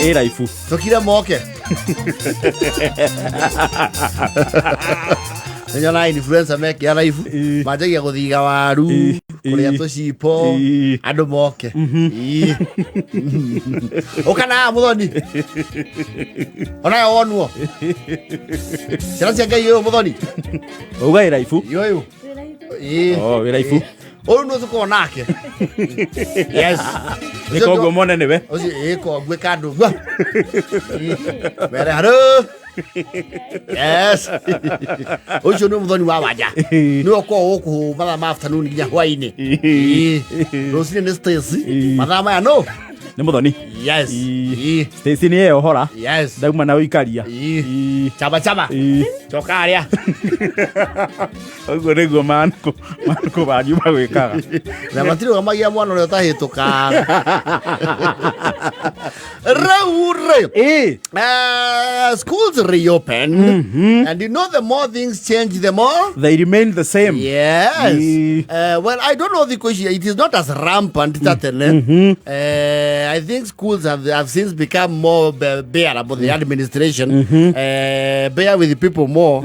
Ĩ raibu. Tũkire moke. Nĩnyonaga influencer mekĩra raibu Ĩ. manjagia gũthiga waru Ĩ. kũrĩa Ĩ. tũcipo Ĩ. andũ moke. Ĩ. Ũka na mũthoni onawe wonwo ciana cia Ngai ũyũ mũthoni. Uga ĩ raibu. Ũyũ. Ĩ. Oh, wĩ raibu. Ũyũ nĩ tũkorwo nake. Yes. Nĩ koguo mone nĩwe. Ũcio ĩ kongue kandũ gua. Mere haro. Yes. Ũcio nĩ mũthoni wa wanja. Nĩ ũkorwo gũkũ mathaa ma afternoon nginya hwainĩ. Ĩ. Rũcinĩ nĩ Stacy. Mathaa maya no. Nĩ mũthoni. Yes. Ĩ. Ĩ. Stacy nĩ eyohora. Yes. Ndauma na ũikaria. Ĩ. Ĩ. Chama chama. Ĩ. Coka harĩa. Ũguo nĩguo mankũ mankũ manyu magwĩkaga. Na matirũgamagia mwana ũrĩa ũtahĩtũkaga. Rĩu rĩ. Ĩ. Schools reopen, and you know the more things change, the more. They remain the same. Yes. Ĩ. Well, I don't know the question. It is not as rampant mm -hmm. I think schools have since become more bearable. The administration bear with the people more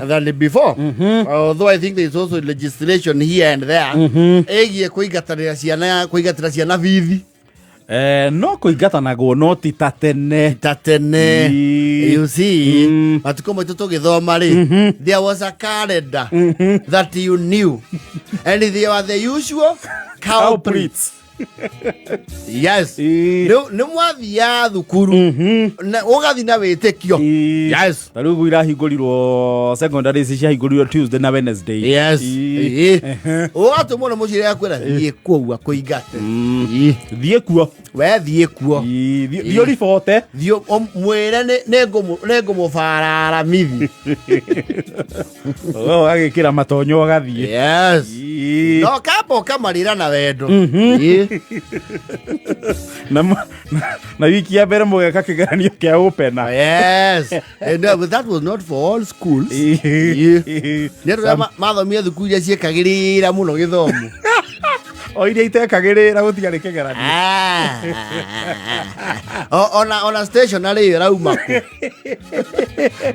than before. Although I think there is also legislation here and there. Ĩgiĩ kũingatĩra ciana kũingatĩra ciana bithi. Eh, no kũingatanagwo no ti ta tene. Ta tene. Ĩ. You see, matukũ maitũ tũgĩthoma rĩ, there was a calendar that you knew and they were the usual culprits. Culprits. Yes. Ĩ. Nĩ mwathiaga thukuru na ũgathiĩ na wĩtĩkio. Ĩ. Yes. Ta rĩu ũguo irahingũrirwo secondary ici ciahingũrirwo Tuesday na Wednesday. Yes. Ĩ. Ĩ. Ũgatũmwo nĩ mũciari akwĩra thiĩ kũu akũingate. Ĩ. Thiĩ kuo. We thiĩ kuo. Ĩ, thiĩ ũribote. Thiĩ mwĩre nĩ ngũmũbarara mithi. Ũguo ũgagĩkĩra matonyo ũgathiĩ. Yes. Ĩ. No kamba ũkamarĩra na wendo. Ĩ. Na wiki ya mbere mũgeka kĩgeranio kĩa opena. Yes. And but that was not for all schools. Ĩ. Nĩ andũ arĩa mathomire thukuru iria ciĩkagĩrĩra mũno gĩthomo. O iria itekagĩrĩra gũtiarĩ kĩgeranio. Ah. Ona stationery ĩyo ĩrauma kũ?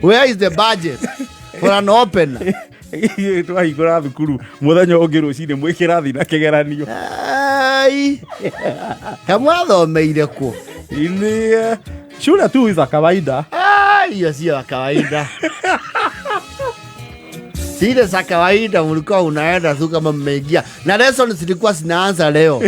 Where is the budget for an opener? Twahingũra thukuru mũthenya ũngĩ rũcinĩ mwĩ kĩrathi na kĩgeranio. Ai. Kamwathomeire kũ? Ni shule tu za kawaida. Ai, hiyo sio ya kawaida. Zile za kawaida mlikuwa unaenda tu kama mmeingia. Na lessons zilikuwa zinaanza leo.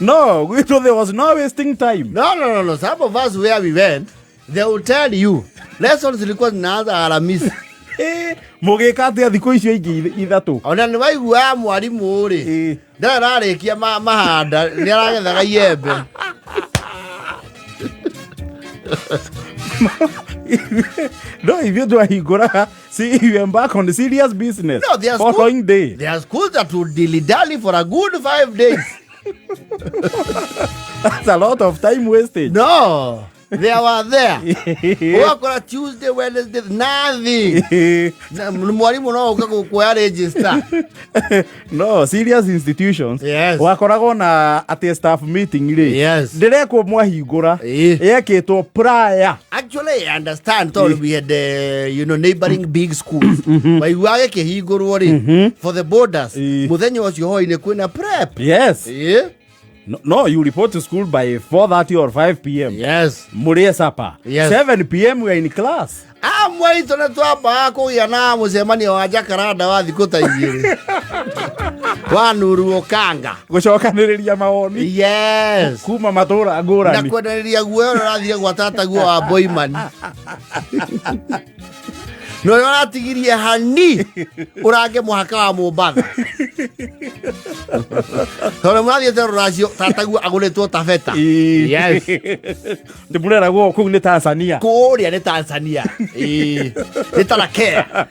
No, gwitũ there was no wasting time. No, no, no, no. Some of us where we went, they will tell you. Lessons zilikuwa zinaanza Alhamisi. Eh, mũgĩka atĩa thikũ icio ingĩ ithatũ? Ona nĩ waiguaga mwarimũ rĩ, ndarĩ ararĩkia mahanda, nĩ aragethaga iembe. No ithuĩ twahingũraga, see, you embark on serious business. No, there are following day. There are schools that would dilly-dally for a good 5 days. That's a lot of time wasted. No, they were there. Ũgakora Tuesday, Wednesday, nothing. Na mwarimũ no ũka gũkuoya register. No serious institutions. Yes. Wakoragwo na atĩ staff meeting rĩ, ndĩrekwo mwahingũra, yekĩtwo prior. Actually, I understand tondũ we had neighboring big schools. Waiguaga gĩkĩhingũrwo rĩ, for the borders, mũthenya ũcio hwainĩ kwĩna prep. Yes. Ĩ. No, you report to school by 4:30 or 5 p.m. Yes. Mũrĩe supper. Yes. 7 p.m. we are in class. Amwe aitũ nĩ twambaga kũgĩa na mũcemanio wa Jacaranda wa thikũ ta 2 wa Nuru Ũkanga. Gũcokanĩrĩria mawoni. Yes. Kuma matũra Na ngũrani. kwendanĩria guoya ũrĩa ũrathire gwa tataguo wa Boiman. Na ũrĩa ũratigirie hani ũrange mũhaka wa Mombatha. Tondũ mũrathiĩte rũracio tataguo agũrĩtwo tabeta. Yes. Ndĩmũreragwo kũu nĩ Tanzania. Kũrĩa nĩ Tanzania. Ĩĩ. Nĩ Tarakea.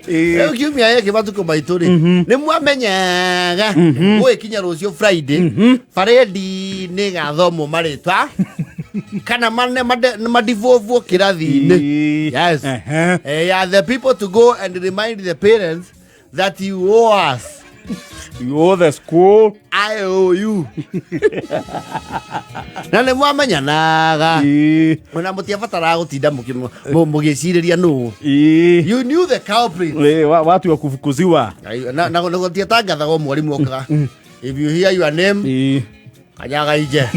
Rĩu kiumia gĩkĩ matukũ maitũ rĩ, nĩ mwamenyaga gũgĩkinya rũciũ Friday, paredi nĩ ĩgathomwo marĩtwa kana madivovwo kĩrathi-inĩ. Yes. Ya the people to go and remind the parents that you owe us. You owe the school. I owe you. Na nĩ mwamenyanaga. Ona mũtiabataraga gũtinda mũgĩcirĩria nũ. You knew the culprit. Watu wa kufukuziwa. Na gũtiatangathagwo mwarimũ okaga. If you hear your name, kanyaga inje.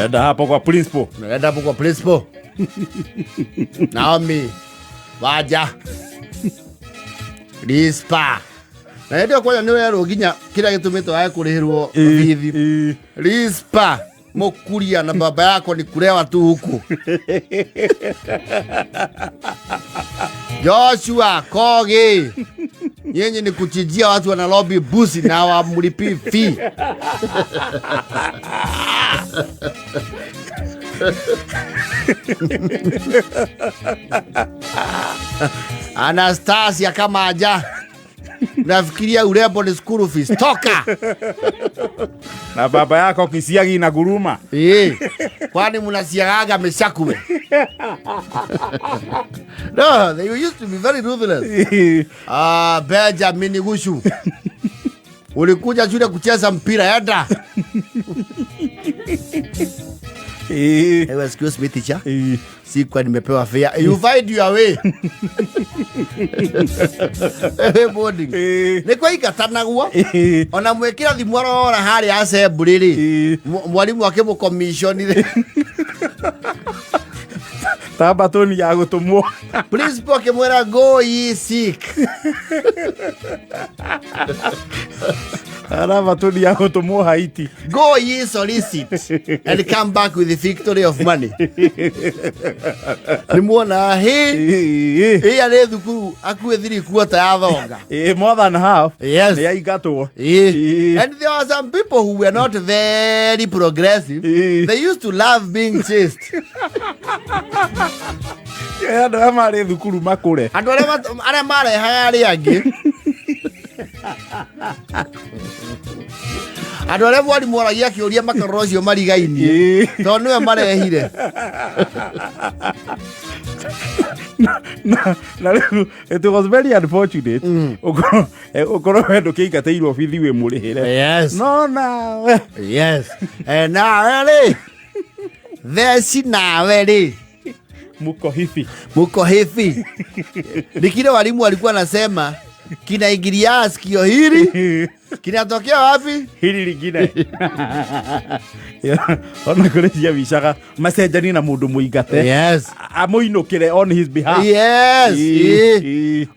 Enda hapo kwa principal. Enda hapo kwa principal. Naomi Wanja Rispa. Na hĩndĩ ĩyo kwanja nĩ werwo nginya kĩrĩa gĩtũmĩte wage kũrĩhĩrwo bithi. Rispa Mukuria na baba yako ni kulewa tu huku. Joshua Kogi, nyinyi ni kuchinjia watu wa Nairobi busi na hawamlipii fee. Anastasia kama aja. Nafikiria urembo ni school fees. Toka. Na baba yako kisiagi na guruma. Kwani mnasiagaga mishakwe? No, they used to be very ruthless. Benjamin Gushu. Ulikuja shule kucheza mpira, enda. Hey, excuse me teacher. Sikuwa nimepewa fare. You find your way. Hey, boarding. Nĩ kwaingatanagwo. Ona mwĩkĩra thimũ arora harĩa assembly rĩ. Mwalimu akĩmũcommissionire. Tabatoni ya gũtũmwo. Principal akĩmwĩra go ye sick. Arabatoni ya gũtũmwo Haiti. Go ye solicit and come back with the victory of money. Nĩ muona hĩ ĩya nĩ thukuru akuĩ 3/4 ya thonga. More than half. Yes. Nĩ yaingatwo. And there were some people who were not very progressive. They used to love being chased. Andũ arĩa marĩ thukuru makũre. Andũ arĩa marehaga arĩa angĩ. Andũ arĩa mwarimũ oragia kĩũria makarora ũcio marigainie. Tondũ nĩwe marehire. Na rĩu, it was very unfortunate. Ũkorwo we ndũkĩingatĩirwo bithi wĩ mũrĩhĩre. Yes. No nawe. Yes. Nawe rĩ. Theci nawe rĩ. Muko hivi. Muko hivi. Nikile walimu walikuwa wanasema kinaingilia sikio hili kinatokea wapi? Hili lingine. Ona kuri cia bicaga macenjani na mundu muingate. Yes. Amuinukire on his behalf. Yes.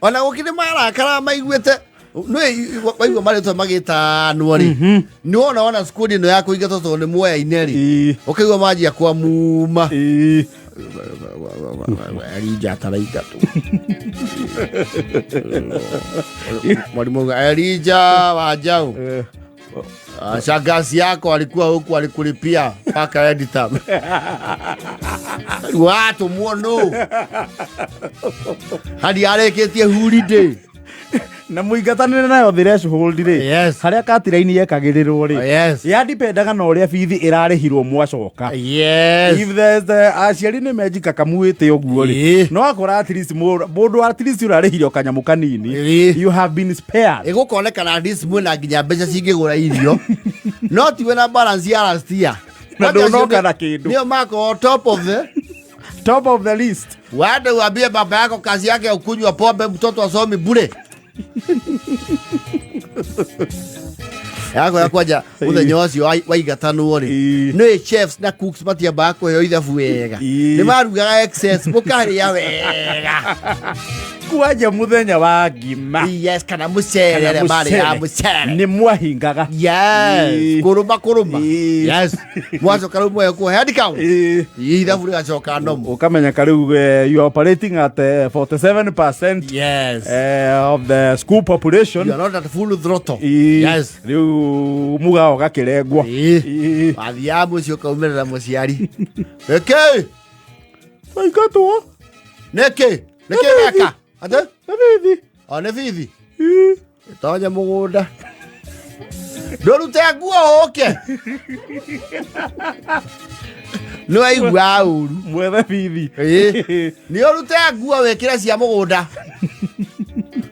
Ona gukiri marakara maiguite nĩ waigua marĩtwa magĩtanwo rĩ. Nĩ wona ona squad ĩno ya kũingatwo tondũ nĩ muoyaine rĩ. Ũkaigua manjia kwa muma. Elija ataraingatwo. Mwalimu auga, Elija Wanjau. Shangazi yako alikuwa huku alikulipia mpaka editor. Watu muono. Hadi arĩkĩtie holiday. Na mũingatanĩre nayo threshold rĩ. Yes. Harĩa katiraini yekagĩrĩrwo rĩ. Yes. Yandipendaga na ũrĩa bithi ĩrarĩhirwo mwacoka. Yes. If there's aciari nĩ menjika kamuĩte ũguo rĩ. No akora at least mũndũ at least ũrarĩhire o kanyamũ kanini. You have been spared. Ĩgũkonekana at least mwĩna nginya mbeca cingĩgũra irio. No tiwe na balance ya last year. Na ndũnoka na kĩndũ. Nĩo makorwo top of the top of the list. Waende uambie baba yako kazi yake ya kunywa pombe, mtoto asomi bure. Yako ya kwanja muthenya ũcio waigatanwo rĩ, nĩ chefs na cooks matiambaga kũheo ithabu wega. Nĩ marugaga excess mũkarĩa wega. Kwanja muthenya wa ngima. Yes, kana mũcere arĩa marĩaga mũcere. Nĩ mwahingaga. Yes, kũrũma kũrũma. Yes. Mwacoka rĩu mwoe kuo head count. Ithabu rĩgacoka nomo. Ũkamenya rĩu you are operating at 47% yes. Of the school population. You are not at full throttle. Yes. Rĩu mũgao gakĩrengwo. Wathiaga mũciĩ ũkaumĩrĩra mũciari. Nĩkĩ? Waingatwo. Nĩkĩ? Nĩkĩ weka? Ate? Nĩ bithi. O nĩ bithi. Tonye mũgũnda. Ndũrute nguo ũke. Nĩ waigua ũru. Mwethe bithi. Nĩ ũrute nguo wĩkĩre cia mũgũnda.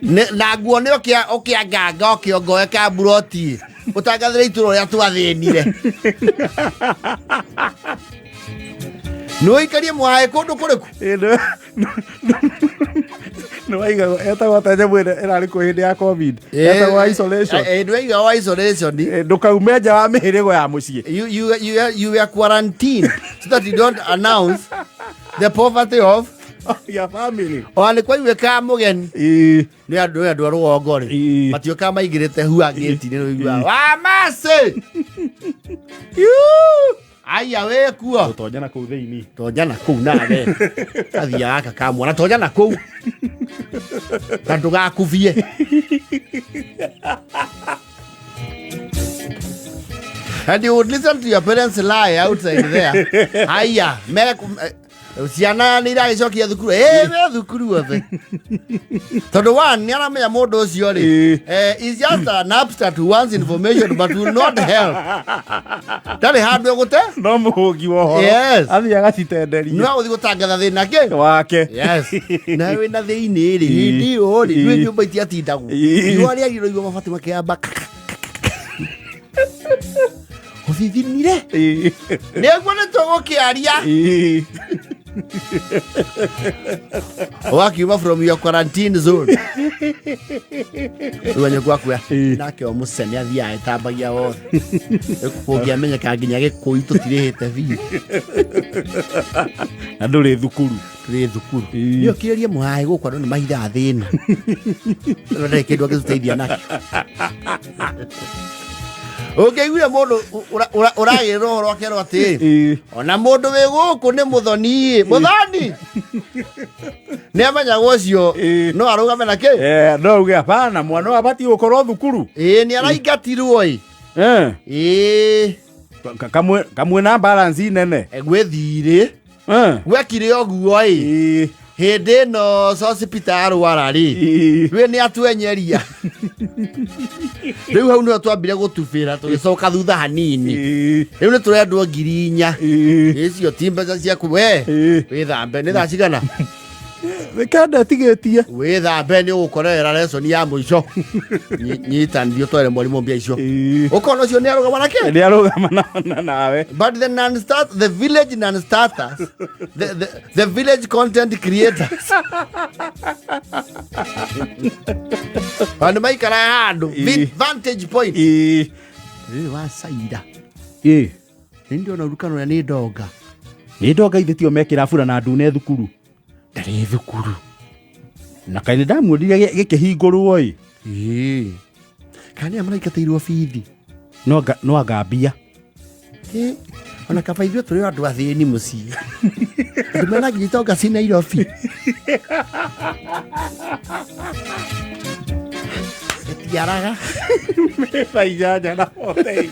Na nguo nĩ ũkĩanganga ũkĩongoe mburoti ũtangathĩre itũra ũrĩa twathĩnire nĩ ũikarie mũhae kũndũ kũrĩkũ. Nĩ waigagwo etagwo ta nyamũ ĩrĩa ĩrarĩ kuo hĩndĩ ya COVID, etagwo isolation. Nĩ waigagwo isolation. Ndũkaume nja wa mĩhĩrĩgo ya mũciĩ. You were quarantined so that you don't announce the poverty of ya family. Ona nĩ kwaiguĩkaga mũgeni. Nĩ andũ a rũgongo rĩ, matiũkaga maingĩrĩte hua ngĩti-inĩ, rũiguaga wa macĩ aya wĩ kuo. Gũtonya na kũu thĩinĩ. Tonya na kũu nawe kathia gaka ka mwana, tonya na kũu na ndũgakubie. And you would listen to your parents lie outside there. Haya, me ciana nĩ iragĩcokia thukuru, ĩ we thukuru othe, tondũ one nĩ aramenya mũndũ ũcio rĩ, is just an upstart who wants information but will not help, ndarĩ handũ egũte. No mũhũngi wa ũhoro. Yes. Athiĩ agacitenderia. No agũthiĩ gũtangatha thĩna kĩ wake. Yes, nawe wĩna thĩinĩ rĩ, hĩndĩ ĩyo rĩ, ndwĩ nyũmba itiatindagwo. Riũa rĩagĩrĩirwo igua mabati makĩamba ũthithinire. Nĩguo nĩ tũgũkĩaria. Wakiuma from your quarantine zone rĩu anyũkwa akuya nake o mũcene athiaga ĩtambagia wothe kũngĩamenyeka nginya gĩkũi tũtirĩhĩte biũ. Na ndũrĩ thukuru. Tũrĩ thukuru. Nĩ ũkirĩrie mũhae gũkũ andũ nĩ mahithaga thĩna. Rĩu ndarĩ kĩndũ angĩtũteithia nakĩo. Ũngĩiguire mũndũ ũragĩrĩra ũhoro akerwo atĩ ona mũndũ wĩ gũkũ nĩ mũthoni, mũthoni nĩ amenyagwo ũcio. No arũgame na kĩ. No uge hapana, mwana ũyũ abatiĩ gũkorwo thukuru. Ĩĩ, nĩ araingatirwo ĩ. Ĩĩ. Kamwe na balance nene. Gwĩ thirĩ. Gwekire ũguo ĩ. Hĩndĩ ĩno Sosipita arwara rĩ, rĩ nĩ atwenyeria rĩu hau nĩho twambire gũtubĩra tũgĩcoka thutha hanini. Rĩu nĩ tũrendwo 4,000. Icio ti mbeca ciaku we. Wĩthambe nĩ thaa cigana? Kenda tigĩtie. Wĩthambe nĩ ũgũkorerera lesson ya mũico. Nyitanithio twere mwarimũ mbia icio. Ũkona ũcio nĩ arũgama na kĩ. Nĩ arũgama nawe. But the non-start, the village non-starters, the village content creators, vandu maikara handu. Vantage point. Rĩrĩ wa caira. Nĩ ndĩrona urukano ũrĩa nĩ ndonga. Nĩ ndonga ithe tio mekĩra bura na ndune thukuru. Ndarĩ thukuru. Na kaĩ nĩ ndamuonire gĩkĩhingũrwo ĩ. Ĩĩ. Kana nĩa maraingatĩirwo bithi? No angambia. Ĩ, ona kaba ithuĩ tũrĩ andũ athĩni mũciĩ, andũ mena nginya itonga ci Nairobi rĩtiaraga. Mĩta 8 na 48.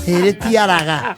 Ĩ, rĩtiaraga.